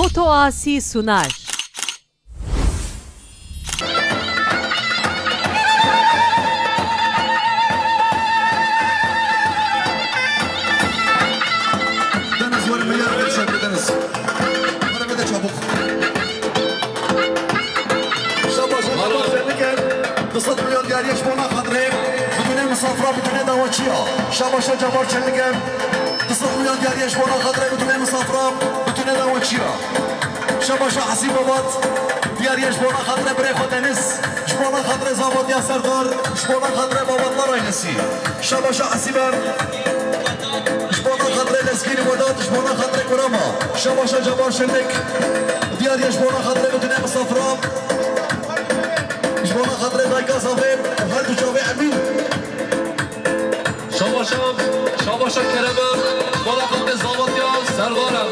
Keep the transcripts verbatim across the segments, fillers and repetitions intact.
Otoasi Sunar. Deniz, were milyar bir şey, Deniz. Bana bir de çabuk. Şabaş, şabaş, şenlik e. Du sed milyon diyariye ji bona xatirê, bitûnê misafira, bitûnê dawaçiya. Şabaşa Cemal Çelike, du sed milyon diyariye ji bona xatirê, bitûnê misafira, bitûnê dawaçiya. Şabaşa Hesî Babat, diyariye ji bona xatirê birê xwe Deniz, ji bona xatirê Zavatiya Serdar, ji bona xatirê Babatlar ailesî. Şabaşa Hesî Ber, ji bona xatirê Lezgînî Wedat, ji bona xatirê Kurama. Şabaşa Cemal Şenlik, diyariye ji bona xatirê bitûnê misafira. Ji bona xatirê dayika Zavê û her du çavê Emîn. Şabaşa, şabaşa Kerem e, ji bona xatirê Zavatiya Serdar e.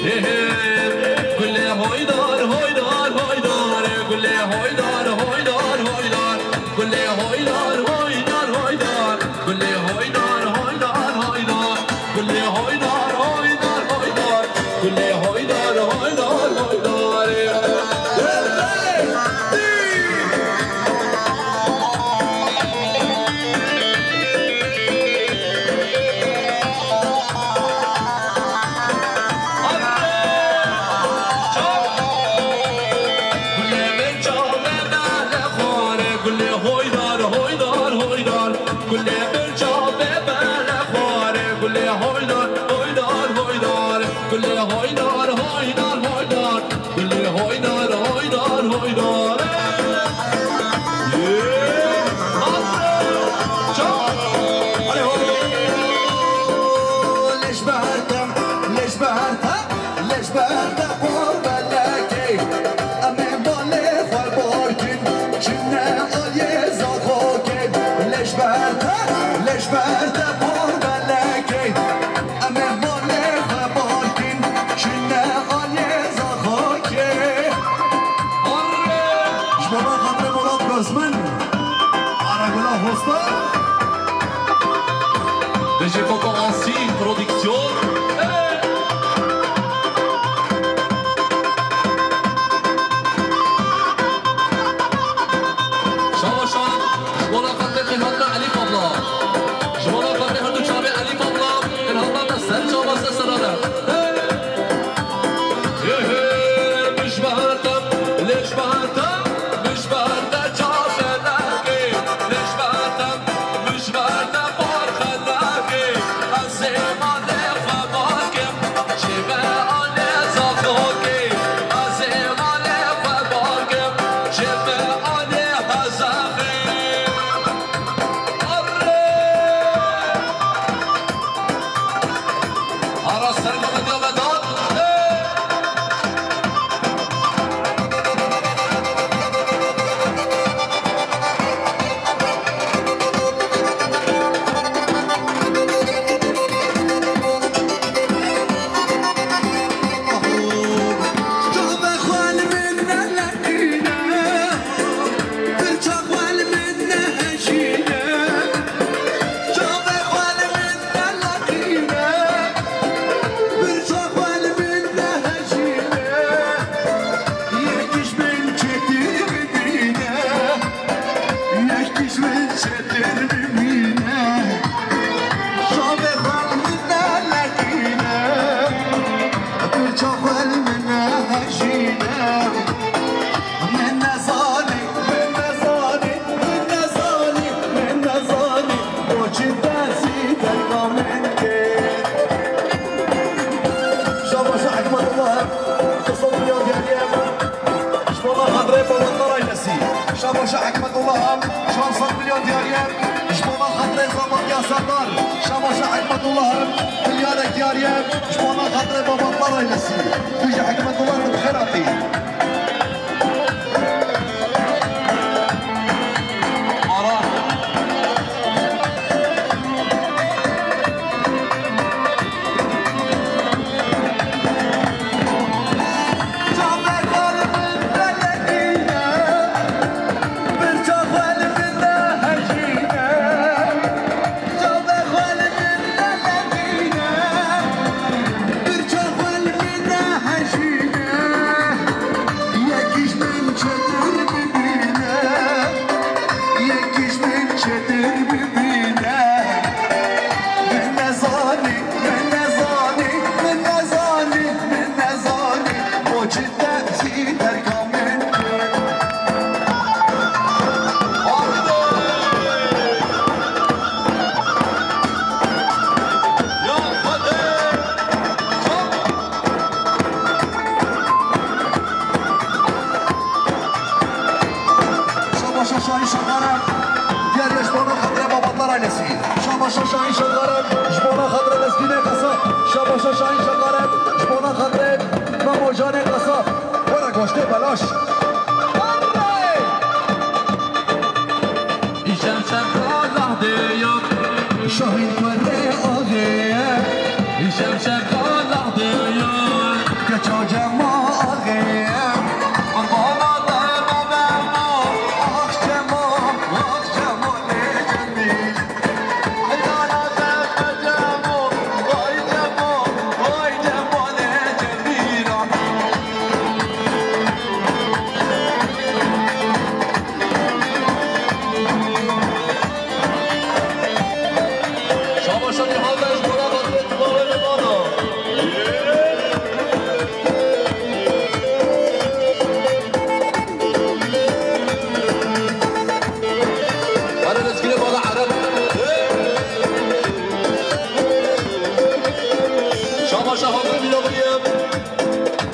Hê hê, gulê hoydar, hoydar, hoydar, gulê hoydar, hoydar, hoydar, gulê hoydar, hoydar, hoydar, gulê hoydar, hoydar, hoydar. Gulê hoydar, hoydar, hoydar. Gulê hoydar, hoydar, hoydar. Gulê hoydar, hoydar, hoydar. Gulê bir çavê bere xwarê, gulê hoydar, hoydar, hoydar. Gulê hoydar, hoydar, hoydar. Gulê hoydar, hoydar, hoydar. Yê, çav. Hadi ho. Leş behar te, leş behar te. Leşber te qor belekê, em ê balê xwe bar kin, çine aliyê zaxokê. Leşber te, leşber te qor belekê, em ê balê xwe bar kin, çine aliyê zaxokê. Arre! Ji bo me xatirê Murat Gozmen, Aragula Hosta. Dejê Koko Asî Prodüksiyon. Şabaşa, ji bona xatirê qînhatna Elîf abla. Ji bona xatirê her du çavê Elîf abla, qînhatna te ser çava ser serane. Hey! Hey, hey, mişbehar te, leşbehar te, mişbehar te çavê nakê, leşbehar te, mişbehar te parxe nakê. Ez ê malê xwe bakim, çêve anê zaxokê. Ez ê malê xwe bakim, çêve anê hezaxê. Arre! Ara sermamediya Vedat. Çavê xwe li min nelaqîne, birça xwe li min nehejîne. Yek ji min çêtir bibîne, yek ji min çêtir bibîne. Çavê xwe li min nelaqîne, birça xwe li min nehejîne. Min nezanî, min nezanî, min nezanî, min nezanî, boçî destî derga min kir. Şabaşa Hikmetullah, qismet ya diyariye. Ji bo me xatirê Babatlar ailesî. Şabaşa Hikmetullah, çar sed milyon diyariye. Ji bo me xatirê Zamantiya Serdar. Şabaşa Hikmetullah, milyarek diyariye. Ji bo me xatirê Babatlar ailesî. Tu jî Hikmetullah, tu bi xêr hatî. Ara. Şaşayî şeqare, ji bona xatirê Memo Canê Qesab. Were goştê belaş. Îşev şev lahdê yo. Şahîn kurê axê. Îşev şev lahdê yo. Keça Cemo axê. Qurbana te be Memo. Ax Cemo, ax Cemo lê Cemîl. Hele lezgînê bala Ereb. Şabaşa hazir bîra biriyem.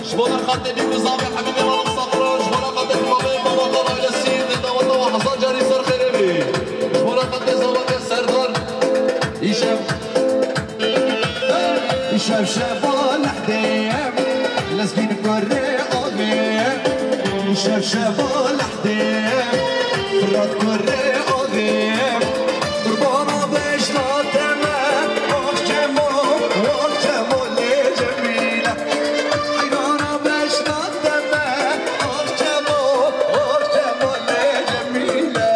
Ji bona xatirê Dîkû Zavê Hemîdê Malik Safran, ji bona xatirê Mame Mama Tala Ailesî, dê daweta we hezar carî ser xêrê bî. Ji bona xatirê Zavatê Serdar, îşev. Şev şeva lehdê, lezgîn kurê avê. Şev şeva lehdê, Firat kurê avê. Qurbana beşla te me, ah Cemo, ah Cemo lê Cemîle. Heyrana beşla te me, ah Cemo, ah Cemo lê Cemîle.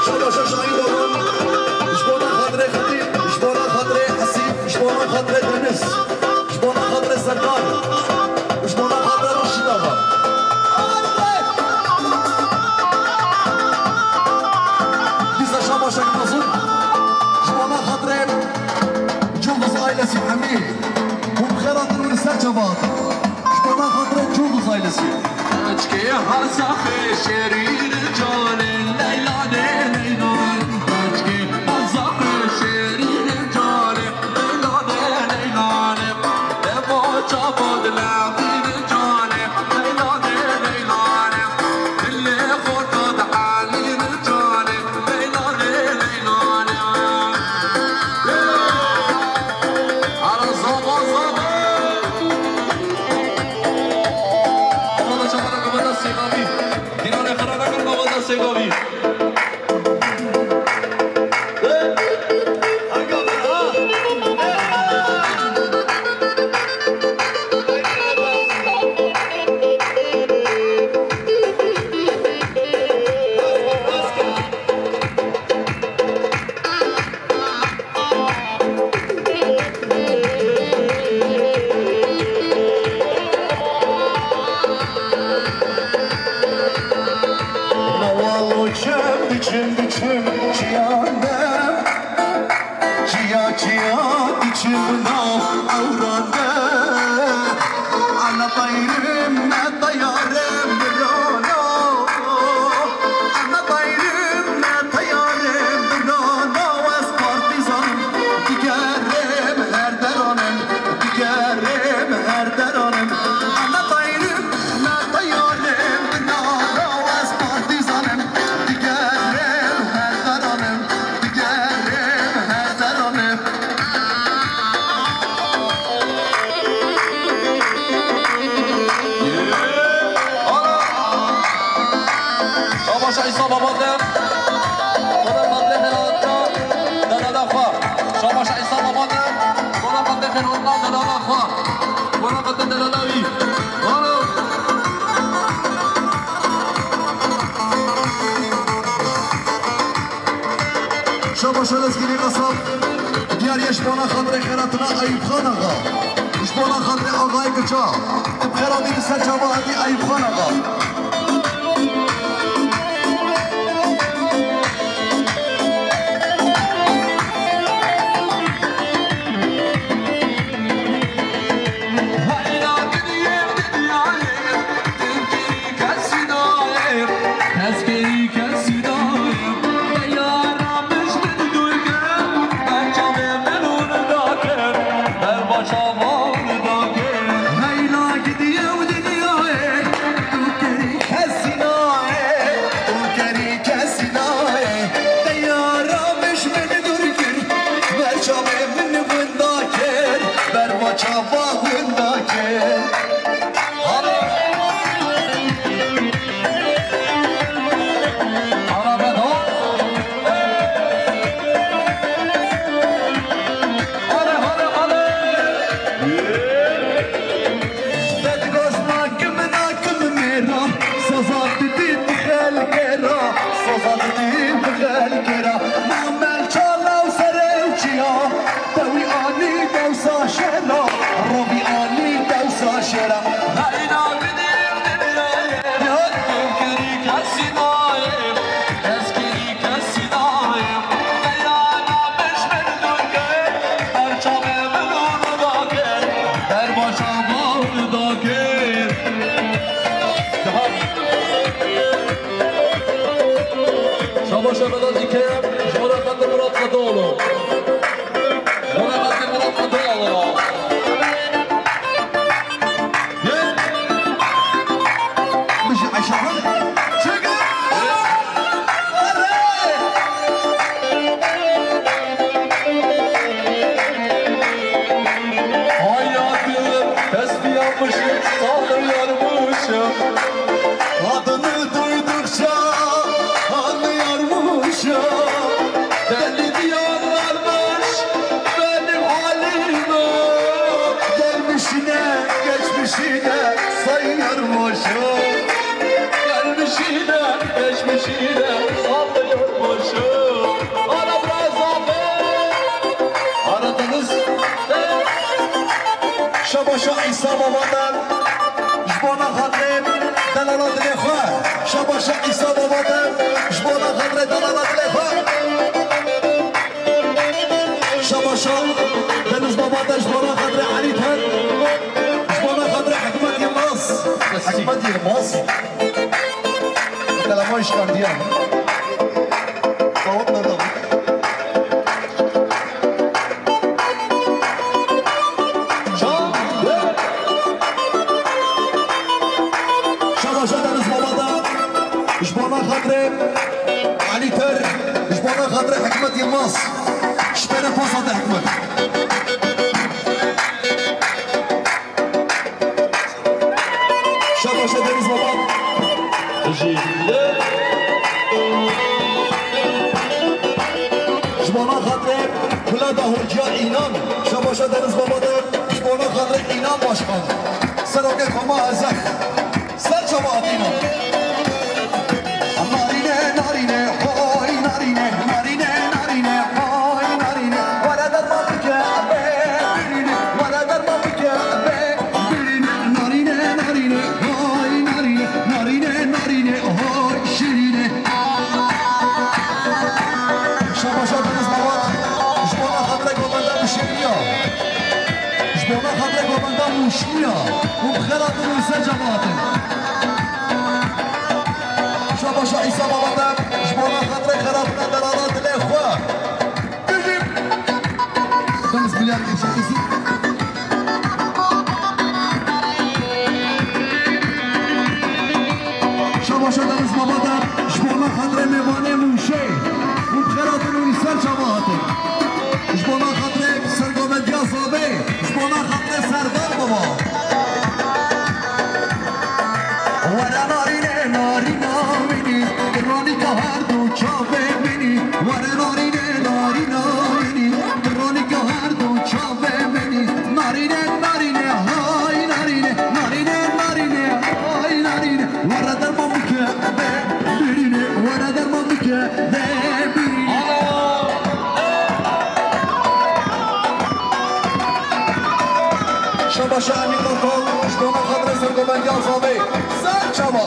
Şabaşa Şahîn Dogan, ji bona xatirê Xetîb, ji bona xatirê Hesîb, ji bona xatirê Deniz, ji bona xatirê Serdar. Ji bona xatirê Reşîd Axa. Dîsa şabaşek mezin. Ji bona xatirê Cunduz ailesî Emî. Hûn bi xêr hatin, hûn li ser çava hatin. Ji bona xatirê Cunduz ailesî. Keçkê Hazaxê şêrîn canê Leylanê Leylan. Keçkê Hazaxê şêrîn canê Leylanê Leylanê. Dema çavan levîn canê, Leylanê, Leylanê. Dilê xorta dihelîn canê, Leylanê, Leylanê. Ara zava, zava. Ama da çavana kavada sêgavî. Dînanê xira nekin kavada sêgavî. Nawalo çem diçim diçim çiyan dem. Çiya çiya diçim nav ewran de. Ana bayrim ne tayarım birano. Ana bayrim ne tayarım birano. Ez partizanım, digerim her deranım, digerim her deranım. Ana bayrim ne tayarım birano. Ez partizanım, digerim her deranım. Digerim her deranê. Şabaşa Îsa Babatem. Bona xatirê xêrata delala xwe. Şabaşa Îsa Babatem. Bona xatirê xêrata delala xwe. Bona xatirê delala wî. Ana. Şabaşa Lezgînê Qesab, diyar ye ji bona xatirê xêratina Eyûb Xan Axa. Ji bona xatirê Axayê Giça. Tu bi xêr hatî, li ser çava hatî Eyûb Xan Axa. Şabaş Mehmet Alî Kerem, ji bo xatir Murat Kadıoğlu. Ji bo xatir Murat Kadıoğlu. Gel. Bizi aşağı. Çekil. Hayatım tesbih almışım, sağlıyormuşum. Adını duydukça anlıyormuşum. Deli diyorlarmış benim halime. Gelmişine, geçmişine sayıyormuşum. Gelmişine, geçmişine sallıyormuşum. Ara biraz abi. Aradınız. Şabaşa İsa Baba'dan. Ji bona xatirê delala dilê xwe. Şabaşa İsa Baba'dan. Ji bona xatirê delala dilê xwe. Şabaşa Deniz Baba'dan. Ji bona xatirê Elî Ter. Ji bona xatirê Hikmet Yilmaz. Hikmet Yilmaz. Telefon şikandiya. Davut nerede? Şabaşa Deniz Baba'dan. Ji bona xatirê Elî Ter. Ji bona xatirê Hikmet Yilmaz. Ji pêre posa de Hikmet. Şabaşa Deniz Baba. Ji bona xatirê Bila Dahurciya Înan. Şabaşa Deniz Baba de ji bona xatirê Înan Başkan. Serokê Koma Ezex. Ser çava Atîna. Narîne, narîne, hoy narîne, narîne, narîne, hoy narîne. Were derman bike, be, birîne, were derman bike, be, birîne. Narîne, narîne, hoy narîne, narîne, narîne, hoy şirîne. Şabaşa Deniz Babat, ji bona xatirê govenda Mûşîniya. Ji bona xatirê govenda Mûşîniya. Û bi xêr hatin û ser cemaatê. Şabaşa Îsa Babat, ji bona xatirê xeratina delala dilê xwe. Deniz Bülent Şakisi. Şabaşa Deniz Babadan, ji bona xatirê mêvanê Mûşê û xeratin û ser çava hatin. Ji bona xatirê sergovendiya Zavê, ji bona xatirê Serdar Baba. Were narîne, narîna min î, ronika her du çavê min î. Were narîne, narîna min î, ronika her du çavê min î. Narîne, narîne, hay narîne, narîne, narîne, hay narîne. Were derman bike, be, birîne, were derman bike, be, birîne. Şabaşa Emîn Kartal, ji bona xatirê sergovendiya Zavê. Ser çava.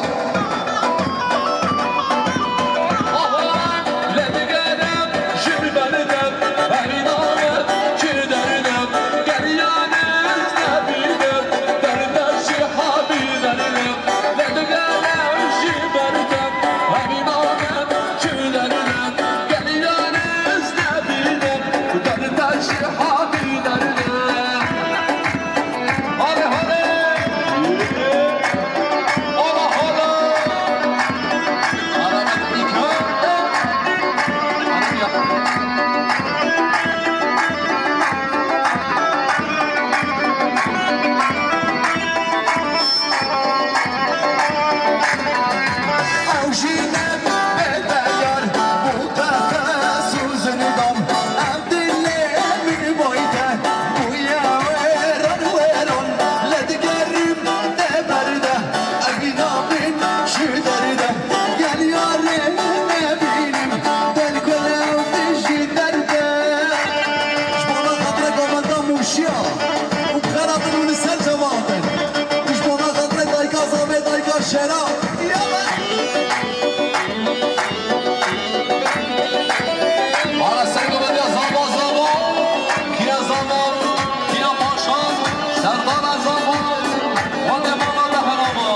Hadi mala da harama.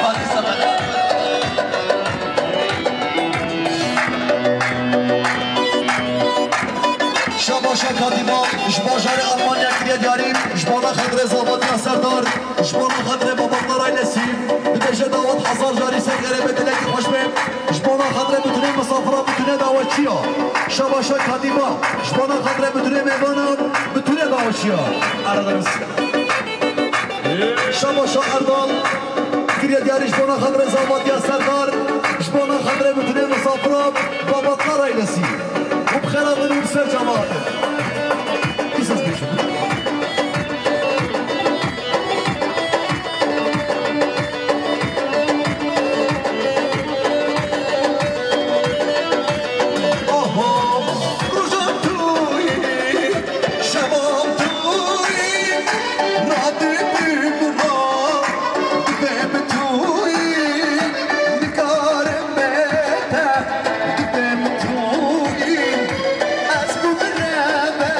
Hadi sana. Şabaşa Kadîma, ji bajarê Almanya kiriye diyarî, ji bona xatirê Zavatiya Serdar, ji bona xatirê Babatlar ailesî, dibêje dawet hezar carî ser xerê be dilekî xweş be, ji bona xatirê bitinê misafira, bitinê dawetçiya. Şabaşa Kadîma, ji bona xatirê bitinê mêvanan, bitinê dawetçiya. Arada Rûsya. Şabaşa Erdal, kiriye diyarî ji bona xatirê Zavatiya Serdar, ji bona xatirê bitinê misafira, Babatlar ailesî. Û bi xêr hatin û bi ser çava hatin. Îsas bêjin. Oho, rojan tu yî, şevan tu yî, radibim ra, dibêm tu yî, nikarim bê te, dibêm tu yî, ez bû bireve,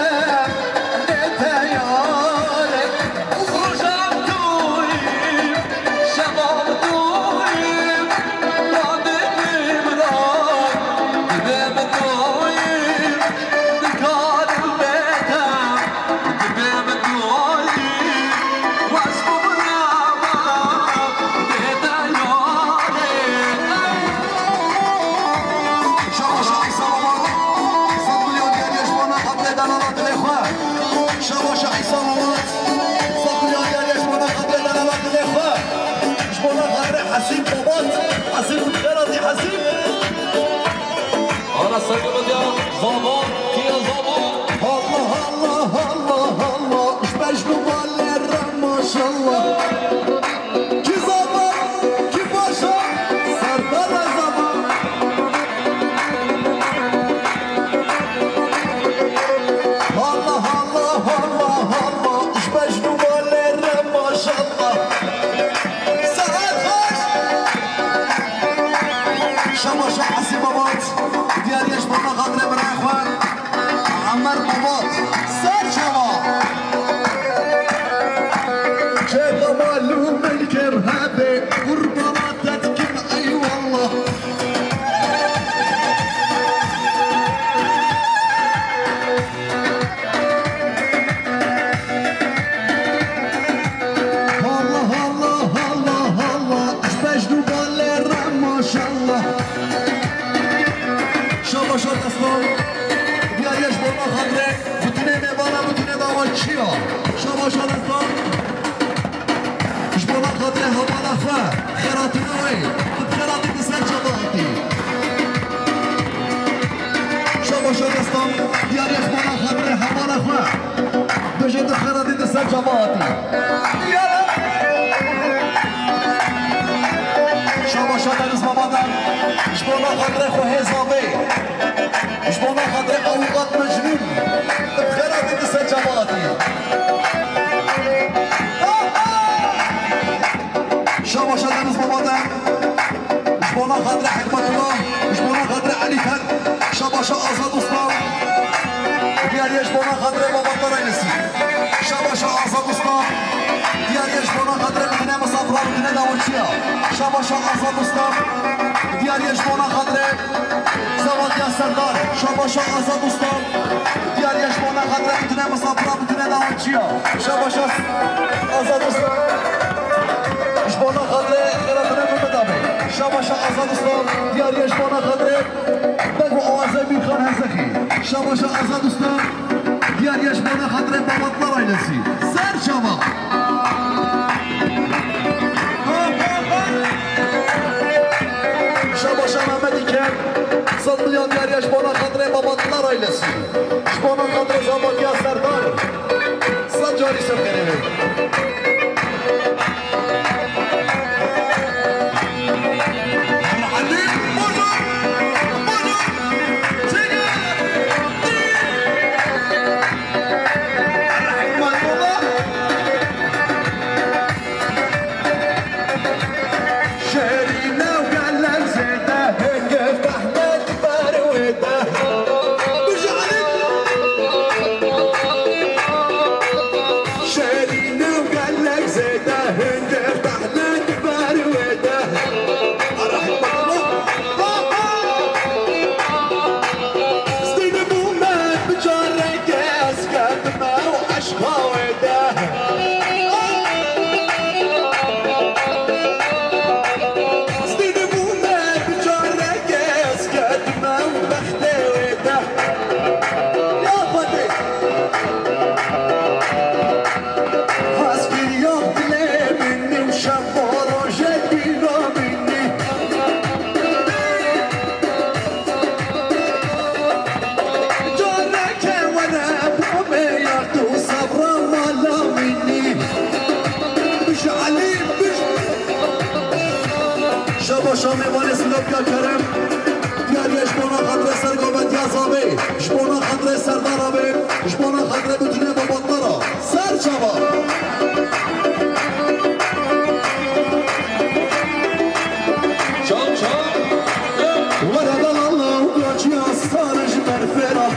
bê te yare. Rojan tu yî, şevan tu yî, radibim ra, dibêm tu yî, nikarim bê te, dibêm tu yî, wes bû bireve, bê te yare. Şabaşa Îsa Babat, sed milyon diyarî ji bona xatirê delala dilê xwe. Şabaşa Îsa Babat, sed milyon diyarî ji bona xatirê delala dilê xwe. Ji bona xatirê Hesîb Babat, Hesîb xêratî Hesîb. Ana sergimediya Zavat, tiya Zavat. Allah, Allah, Allah, Allah, ji Mecnû balê re maşallah. Kî zava, kî paşa, serdara zava. Allah, Allah, Allah, Allah, ji Mecnû balê re maşallah. Saet xweş. Şabaşa Hesîb Babat, diyarî ji bona xatirê birayê xwe. Emer Babat, ser çava. Çeka malû milkê hebe, qurbana te dikim, eyvallah. Allah, Allah, Allah, Allah, ji Mecnû balê re maşallah. Şabaşa destan, diyarî ji bona xatirê, bitinê mêvana, bitinê dawetçiya. Şabaşa destan, ji bona xatirê hevala xwe, xêratina wê, tu xêratî di ser çava hatî. Şabaşa destan, diyarî ji bona xatirê hevala xwe. Bêje tu xêratî di ser çava hatî. Ya Reb. Şabaşa Deniz Babadan, ji bona xatirê xwe hêza vê. Ji bona xatirê awiqat Mecnûn. Tu bi xêr hatî di ser çava hatî. Şabaşa Deniz Babadan. Ji bona xatirê Hikmetullah, ji bona xatirê Elî Ter, şabaşa Azad Usta, diyarî ji bona xatirê Babatlar ailesî. Şabaşa Azad Usta, diyarî ji bona xatirê bitinê misafira, bitinê dawetçiya. Şabaşa Azad Usta, diyarî ji bona xatirê Zavatiya Serdar, şabaşa Azad Usta, diyarî ji bona xatirê bitinê misafira, bitinê dawetçiya. Şabaşa Azad Usta. Ji bona xatirê xêratine Mehmet abi. Şabaşa Azad Usta, diyarî ji bona xatirê Bego Awazê Mîrxan Hezexî. Şabaşa Azad Usta, diyarî ji bona xatirê Babatlar ailesî. Ser çava. Şabaşa Mehmet Îker, sed milyon diyarî ji bona xatirê Babatlar ailesî. Ji bona xatirê Zavatiya Serdar. Sed carî ser xêrê wê. Şamê Vanê Silopya Kerem, diyariye ji bona xatirê Sergovetiya Zavê, ji bona xatirê Serdara Bê, ji bona xatirê Betûnê Babatlara. Ser çava! Çav, çav! Were delala û gaciya sar ji berfêra.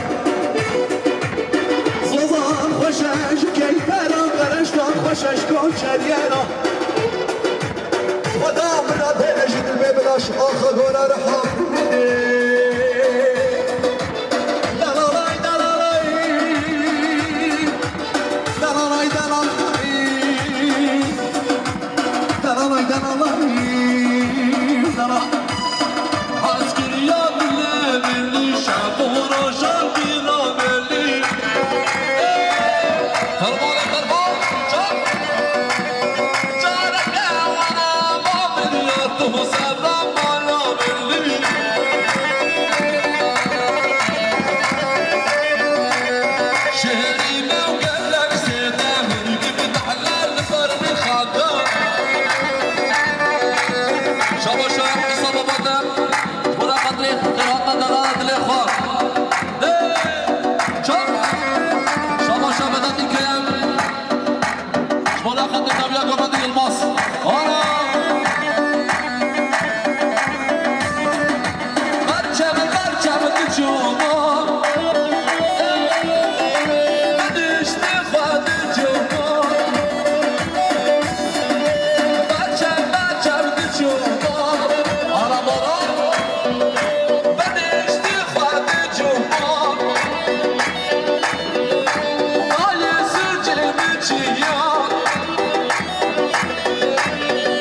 Zozan xweş e ji keyfera, qereştan xweş e ji koçeriyera. Xweda min re bêne ji dilbê bilaş, axa gora riha bidê. Delalay, delalay. Delalay, delalay. Delalay, delalay. Delal. Hez kiriya dilê min, şev û rojan bîra min. Qerban, qerban, çak. Careke wana ba min ya tu sevra mala min. Şehrî me û gelek zêde min gibi tahlal li ber min xada. Şaba şayan qisa babate. Ji bo xatirê xêrata dela dilê xwe. Hey! Çak! Şaba şabedatî keyem. Ji bo xatirê Tevya Gavendî Yilmaz. Ana! Berçe min, berçe min diçûna. Min diştê xwe diçûna. Berçe, berçe min diçûna. Ara, ara. Benê ji xwe diçûna. Dayê sicê min çiya.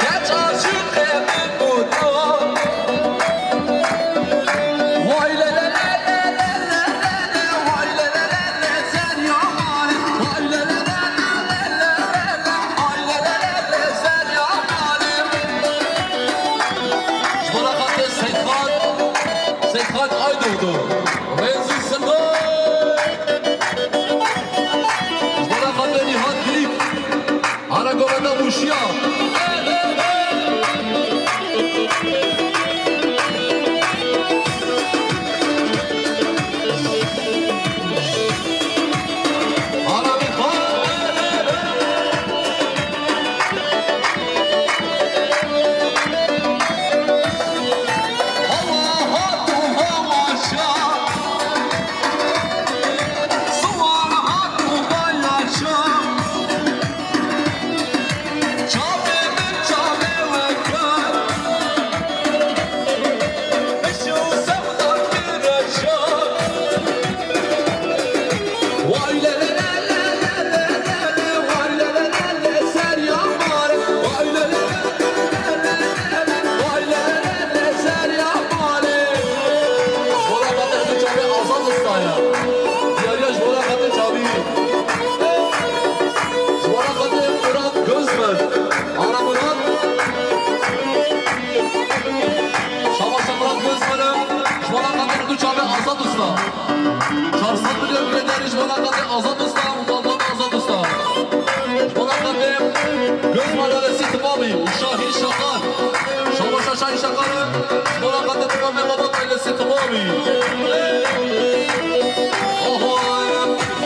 Keç aşiqê min bûna. Vay le le le le le le le le, vay le le le le Serya Mali, vay le le le le le le le, vay le le le le Serya Mali. Ji bo xatirê Seyîd Xan, Seyîd Xan Aydoğdu, Remzi Sırdaş. Ji bo xatirê Nihat Birik. Ara govenda Mûşiya. Ara Miqal. Allah, Allah, Allah, maşa. Suwan hat û bayaşa. Çavê min çavê we kir. Pişo sewda kire şa. Vay le le le le le le le, vay le le le le Serya Mali, vay le le le le le le, vay le le le le Serya Mali. Ji bo xatirê Çavê Azad Usta ye. Diyariya ji bo xatirê Çavî. Ji bo xatirê Murat Gözmen. Ana Murat. Şabaş Murat Gözmen. Ji bo xatirê du çavê Azad Usta. Çar sed milyon guhdarî ji bo xatirê Azad Usta û malbata Azad Usta. Ji bo xatirê Gözmen ailesî temamî û Şahîn Şakar. Şabaşa Şahîn Şakar e. Ji bo xatirê temamê malbata ailesî temamî. Oho,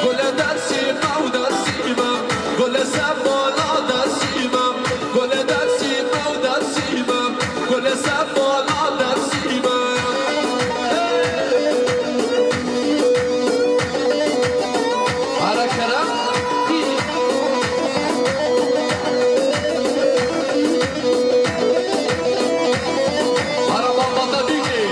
gole Dersîme û Dersîme, gole Sefala Dersîme, gole Dersîme û Dersîme, gole Sefala Dersîme. Ara Kerem. Ara Malbata Bîkê.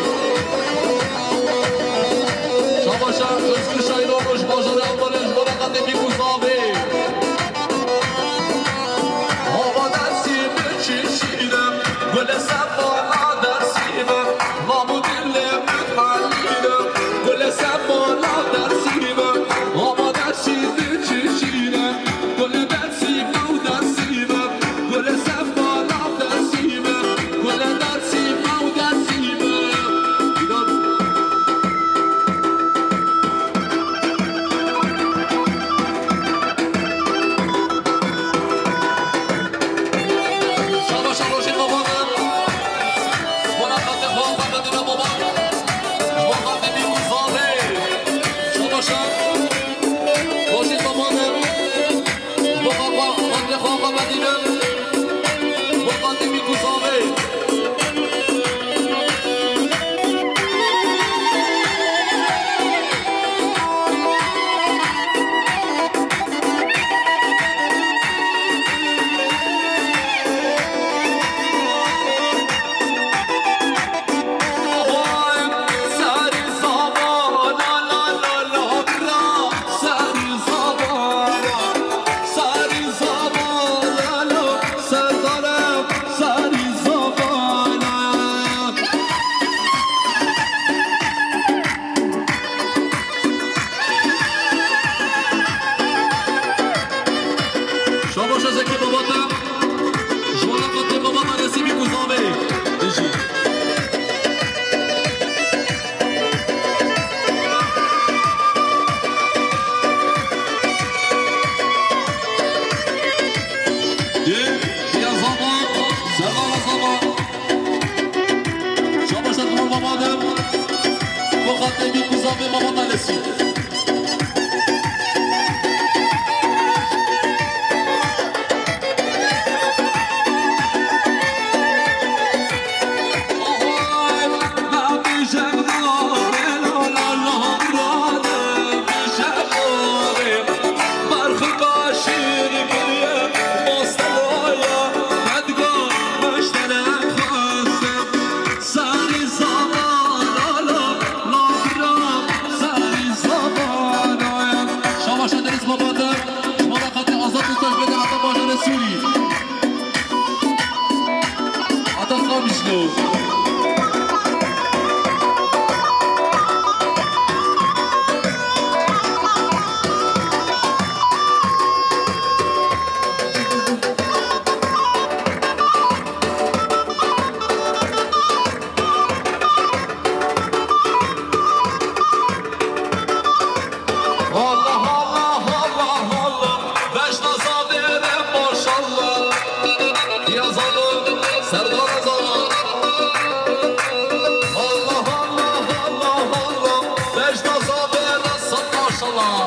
Şabaş ez eke babata. Ji wana xatirê babata Nesîmî ku zavê. Bijî. Yê, ya zava, serdara zava. Şabaş ez eke babata. Bo xatirê bî ku zavê babata Nesîmî. Şabaş e Deniz Babata, ji wana xatirê Azad Usta ji Bêdê heta bajarê Sûrî. Heta Qamişlo. Allah, Allah, Allah, Allah. Beşta zavêre maşallah. Ya zalo, serdara zalo. Allah, Allah, Allah, Allah. Beşta zavêre sed maşallah.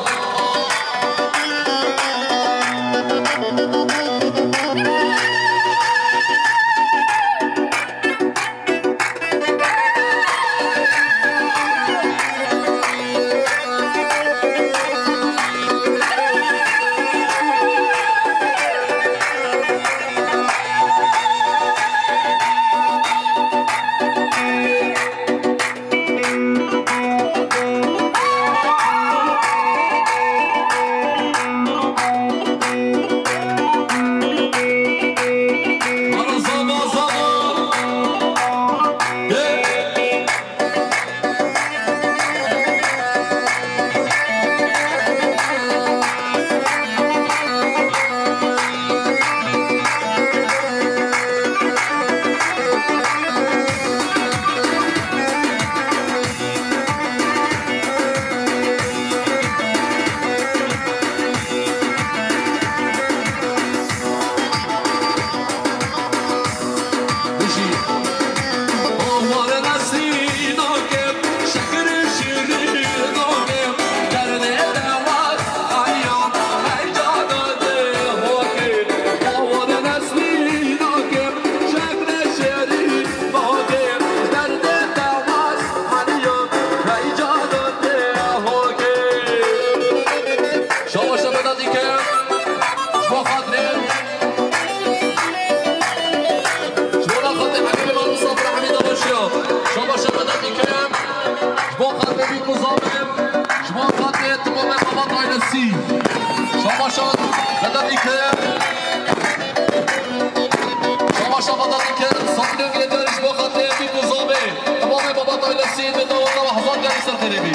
Şabaş e Vedat Îke. Ji bo xatirê, ji bo xatirê Hemîdê Mal Misafir Hemîda Başiya. Şabaş e Vedat Îke. Ji bo xatirê Bîk û Zavê. Ji bo xatirê temamê Babat ailesî. Şabaş e Vedat Îke. Şabaş e Vedat Îke. Sed milyon girê carî ji bo xatirê Bîk û Zavê. Temamê Babat ailesî. Bi daweta we hezar carî ser xêrê bî.